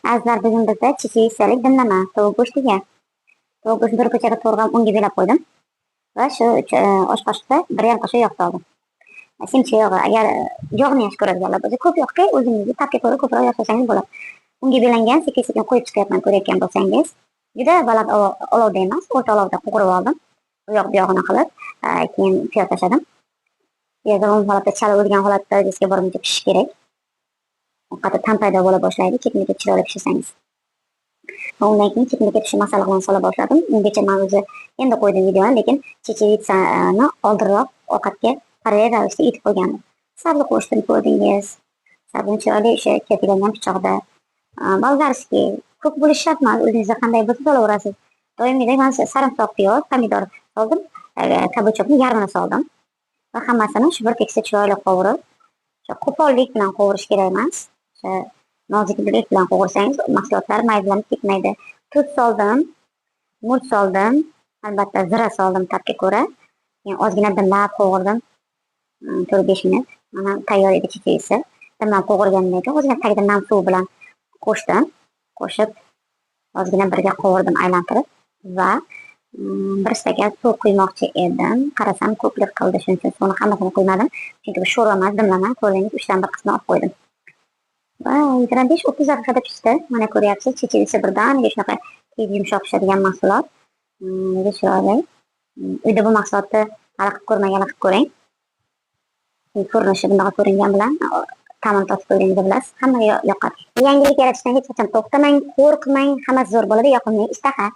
Azizlar, bugun bizda chechevitsalik dimlama, tovuq go'shtiga. Tovuq go'shtini bir ko'chaga to'g'rab unga belab qo'ydim. Va shu osh qoshiqda 1,5 qoshiq yog' soldim. Simcha yog'i, agar yog'ni yaxshi ko'radiganlar bo'lsa, ko'p yoqqa o'zingizni ta'bga ko'ra ko'proq yog' solsangiz bo'ladi. Unga belangan sekin-sekin qo'yib chiqyapman, ko'rayotgan bo'lsangiz. Juda baland olovda emas, o'rta olovda qovurib oldim. U yoq bu yog'ini qilib, keyin piyoz tashladim. Piyoz holatda chala o'lgan holatda o'zingizga borguncha pishishi kerak. Ovqatda ta'm paydo bo'la boshlaydi, ketma-ket chiroyli pishirsangiz. Va undan keyin ketma-ket shu masalliqlarni sola boshladim. Ungacha men o'zi endi qo'ydim videoni, lekin chechevitsani oldinroq ovqatga parallel ravishda etib qo'ygandim. Sabzi qo'shdim, ko'rdingiz. Sabzini chiroyli o'sha keltirilgan pichoqda. Болгарский ko'p bo'lishi shart emas, o'zingizda qanday bo'lsa solaverasiz. Doimgidek men sarimsoq, piyoz, pomidor soldim, кабачок ni yarmini soldim. Va hammasini shu bir tekisda chiroyli qovurib, o'sha qo'pollik bilan qovurish kerak emas. O'sha noziklik bilan qovursangiz mahsulotlar maydalanib ketmaydi. Tuz soldim, murch soldim, albatta zira soldim ta'bga ko'ra. Keyin ozgina dimlab qovurdim. 4-5 minut. Mana tayyor edi chechevitsa. Dimlab qovurgandan keyin ozgina tagida nam suv bilan qo'shdim. Qo'shib ozgina birga qovurdim aylantirib va bir stakan suv quymoqchi edim. Qarasam ko'plik qildi, shuning uchun suvni hammasini quymadim. Chunki bu sho'rva emas, dimlama. Ko'rdingiz, uchdan bir qismini olib qo'ydim. Va 25-30 daqiqada pishdi. Mana ko'ryapsiz, chechevitsa birdaniga shunaqa tez yumshoq pishadigan mahsulot. Juda chiroyli. Uyda bu mahsulotni hali qilib ko'rmaganlar qilib ko'ring. Ko'rinishi bunaqa ko'ringan bilan ta'mini totib ko'rganingizda bilasiz, hammaga yoqadi. Yangilik yaratishdan hech qachon to'xtamang, qo'rqmang, hammasi zo'r bo'ladi, yoqimli ishtaha.